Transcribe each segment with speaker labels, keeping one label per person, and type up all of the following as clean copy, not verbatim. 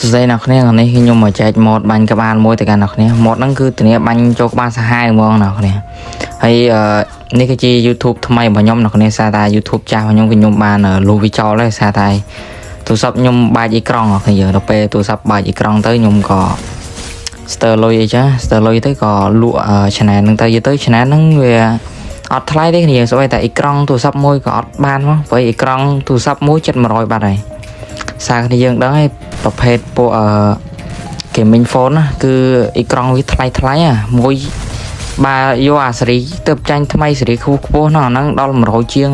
Speaker 1: សួស្តីអ្នកគ្នាថ្ងៃនេះខ្ញុំមកចែក mod បាញ់ក្បាលមួយទៅកាន់អ្នកគ្នា mod ហ្នឹងគឺធានាបាញ់ចូលក្បាលសាហាវហ្មងអ្នកគ្នាហើយអឺនេះគឺជា YouTube ថ្មីរបស់ខ្ញុំអ្នកគ្នាសារតែ YouTube ចាស់របស់ខ្ញុំគឺខ្ញុំបានលុបវាចោលហើយសារតែទូរស័ព្ទខ្ញុំបែកអេក្រង់អ្នកគ្នាយើងដល់ពេលទូរស័ព្ទបែកអេក្រង់ទៅខ្ញុំក៏ស្ទើរលុយអីចាស្ទើរលុយទៅក៏លក់ channel ហ្នឹងទៅយទៅ channel ហ្នឹងវាអត់ថ្លៃទេគ្នាស្អីតែអេក្រង់ទូរស័ព្ទមួយក៏អត់បានមកព្រោះអេក្រង់ទូរស័ព្ទមួយចិត្ត100បាត់ហើយសារគ្នាយើងដឹងហើយប្រភេទពួកអឺ gaming phone ណាគឺអេក្រង់វាថ្លៃថ្លៃអាមួយបើយកអាសេរីទៅចាញ់ថ្មីសេរីខ្ពស់ខ្ពស់ហ្នឹងអាហ្នឹងដល់100ជាង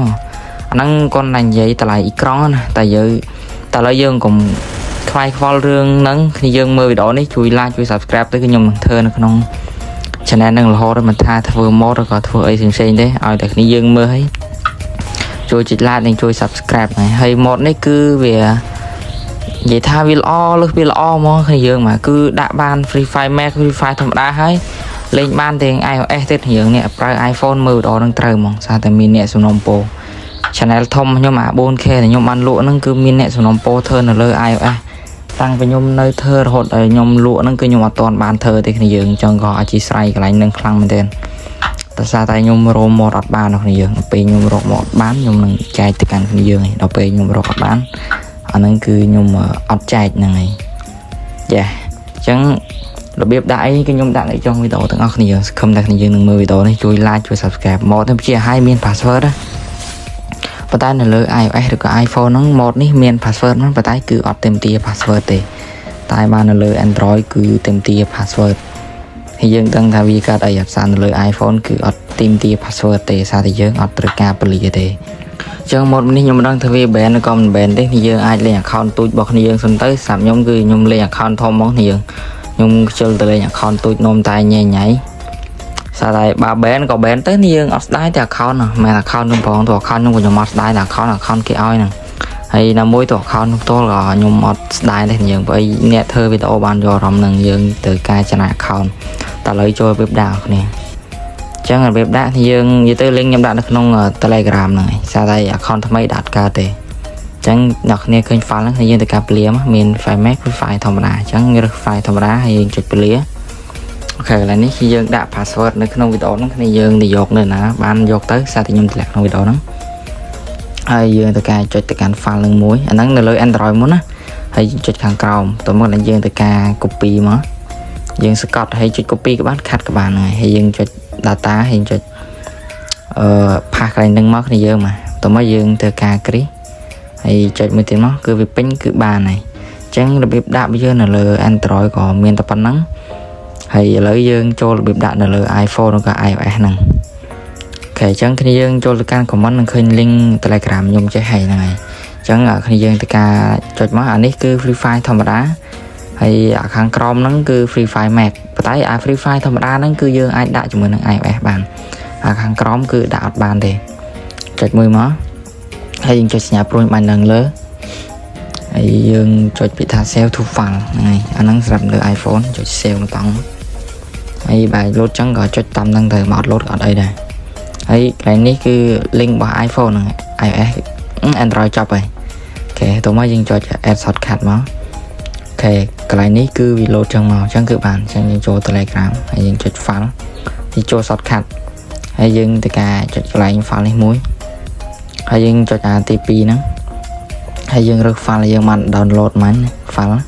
Speaker 1: អាហ្នឹងគាត់តែនិយាយតម្លៃអេក្រង់ណាតែយើងតែឥឡូវយើងកុំខ្វាយខ្វល់រឿងហ្នឹងគ្នាយើងមើលវីដេអូនេះជួយ like ជួយ subscribe ទៅគឺខ្ញុំនឹងធ្វើនៅក្នុង channel ហ្នឹងរហូតមិនថាធ្វើ mod ឬក៏ធ្វើអីផ្សេងៗទេឲ្យតែគ្នាយើងមើលឲ្យជួយចុច like និងជួយ subscribe ហើយហើយ mod នេះគឺវានិយាយថាវាល្អលើសវាល្អហ្មងគ្នាយើងមកគឺដាក់បាន Free Fire Max Free Fire ធម្មតាហើយលេងបានទាំង iOS ទៀតយើងនេះប្រើ iPhone មើលវីដេអូហ្នឹងត្រូវហ្មងសារតែមានអ្នកសំណុំពោ channel ធំខ្ញុំអា 4K ដែលខ្ញុំបានលក់ហ្នឹងគឺមានអ្នកសំណុំពោធ្វើនៅលើ iOS តាំងពីខ្ញុំនៅធ្វើរហូតដល់ខ្ញុំលក់ហ្នឹងគឺខ្ញុំអត់ទាន់បានធ្វើទេគ្នាយើងអញ្ចឹងក៏អធិស្ឋានកន្លែងហ្នឹងខ្លាំងមែនទែនតែសារតែខ្ញុំរក mod អត់បានដល់គ្នាយើងដល់ពេលខ្ញុំរក mod បានខ្ញុំនឹងចែកទៅកាន់គ្នាយើងឯងដល់ពេលខ្ញុំរកអត់បានអាហ្នឹងគឺខ្ញុំអត់ចែកហ្នឹងហើយចាអញ្ចឹងរបៀបដាក់អីគឺខ្ញុំដាក់នៅចុងវីដេអូទាំងអស់គ្នាសង្ឃឹមថាគ្នាយើងនឹងមើលវីដេអូនេះជួយ like ជួយ subscribe mod នេះជាឲ្យមាន password ណាប៉ុន្តែនៅលើ iOS ឬក៏ iPhone ហ្នឹង mod នេះមាន password ហ្នឹងប៉ុន្តែគឺអត់ទាមទារ password ទេតែបាននៅលើ Android គឺទាមទារ password ហើយយើងដឹងថាវាកើតអីអត់សារនៅលើ iPhone គឺអត់ទាមទារ password ទេសារតែយើងអត់ត្រូវការពលាទេ ចឹង mod នេះខ្ញុំមិនដឹងថាវា ban ឬក៏មិន ban ទេនេះយើងអាចលេង account ទូចរបស់គ្នាយើងសិនទៅសម្រាប់ខ្ញុំគឺខ្ញុំលេង account ធំហ្មងនេះយើងខ្ញុំខ្ជិលទៅលេង account ទូចនំតែញ៉ៃញ៉ៃសារតែបើ ban ក៏ ban ទៅនេះយើងអត់ស្ដាយតែ account ណាមិន account ខ្ញុំផងទៅ account ខ្ញុំក៏ខ្ញុំអត់ស្ដាយតែ account account គេឲ្យហ្នឹងហើយណាមួយទៅ account ខ្ញុំផ្ទាល់ក៏ខ្ញុំអត់ស្ដាយដែរយើងព្រោះអីអ្នកធ្វើវីដេអូបានយកអារម្មណ៍នឹងយើងទៅការចំណាយ account តែឥឡូវចូលរបៀបដាក់គ្នាចឹងរបៀបដាក់យើងនិយាយទៅ link ខ្ញុំដាក់នៅក្នុង Telegram ហ្នឹងហើយសារតែ account ថ្មីដាក់កើតទេចឹងអ្នកគ្នាឃើញ file ហ្នឹងយើងទៅការពលាមកមាន file Mac ឬ file ធម្មតាអញ្ចឹងរើស file ធម្មតាហើយយើងចុចពលា OK កន្លែងនេះគឺយើងដាក់ password នៅក្នុងវីដេអូហ្នឹងគ្នាយើងទៅយកនៅណាបានយកទៅសារតែខ្ញុំតម្លាក់ក្នុងវីដេអូហ្នឹងហើយយើងទៅការចុចទៅកាន់ file នឹងមួយអាហ្នឹងនៅលើ Android មុនណាហើយចុចខាងក្រោមតមកដល់យើងទៅការ copy មកយើងសកត់ហើយចុច copy ក៏បានខាត់ក៏បានហើយហើយយើងចុច data ហើយចុចអឺ paste កន្លែងហ្នឹងមកគ្នាយើងមកតមកយើងធ្វើការគ្រីសហើយចុចមួយទៀតមកគឺវាពេញគឺបានហើយអញ្ចឹងរបៀបដាក់យើងនៅលើ Android ក៏មានតែប៉ុណ្្នឹងហើយឥឡូវយើងចូលរបៀបដាក់នៅលើ iPhone ឬក៏ iOS ហ្នឹង OK អញ្ចឹងគ្នាយើងចូលទៅកាន់ comment នឹងឃើញ link Telegram ខ្ញុំចេះហើយហ្នឹងហើយអញ្ចឹងគ្នាយើងទៅការចុចមកអានេះគឺ Free Fire ធម្មតាហើយអាខាងក្រោមហ្នឹងគឺ Free Fire Max ប៉ុន្តែអា Free Fire ធម្មតាហ្នឹងគឺយើងអាចដាក់ជាមួយនឹង iOS បានអាខាងក្រោមគឺដាក់អត់បានទេចុចមួយមកហើយយើងចុចសញ្ញាព្រួយបាញ់ឡើងលើហើយយើងចុចពាក្យថា save to file ហ្នឹងហើយអាហ្នឹងសម្រាប់លើ iPhone ចុច save មកតង់ហើយបើលោតចឹងក៏ចុចតាមហ្នឹងទៅមកអត់លោតក៏អត់អីដែរហើយកន្លែងនេះគឺ link របស់ iPhone ហ្នឹង iOS Android ចប់ហើយ OK តោះមកយើងចុច add shortcut មក OK កន្លែងនេះគឺវាលោតចឹងមកអញ្ចឹងគឺបានអញ្ចឹងយើងចូល Telegram ហើយយើងចុច file ទីចូល shortcut ហើយយើងទៅការចុចកន្លែង file នេះមួយហើយយើងចុចអាទី2ហ្នឹងហើយយើងរើស file ដែលយើងបាន download មិញ file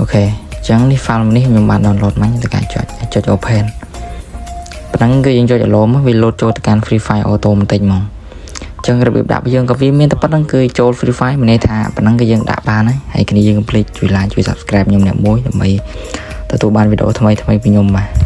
Speaker 1: OK អញ្ចឹងនេះ file នេះខ្ញុំបាន download មិញទៅការចុចចុច open ប៉ុណ្ណឹងគឺយើងចុច allow មកវា load ចូលទៅកាន់ Free Fire automatic ហ្មងអញ្ចឹងរបៀបដាក់យើងក៏វាមានតែប៉ុណ្្នឹងគឺចូល Free Fire មានន័យថាប៉ុណ្ណឹងគឺយើងដាក់បានហើយហើយគ្នាយើងកុំភ្លេចជួយ like ជួយ subscribe ខ្ញុំអ្នកមួយដើម្បីទទួលបានវីដេអូថ្មីៗពីខ្ញុំបាទ។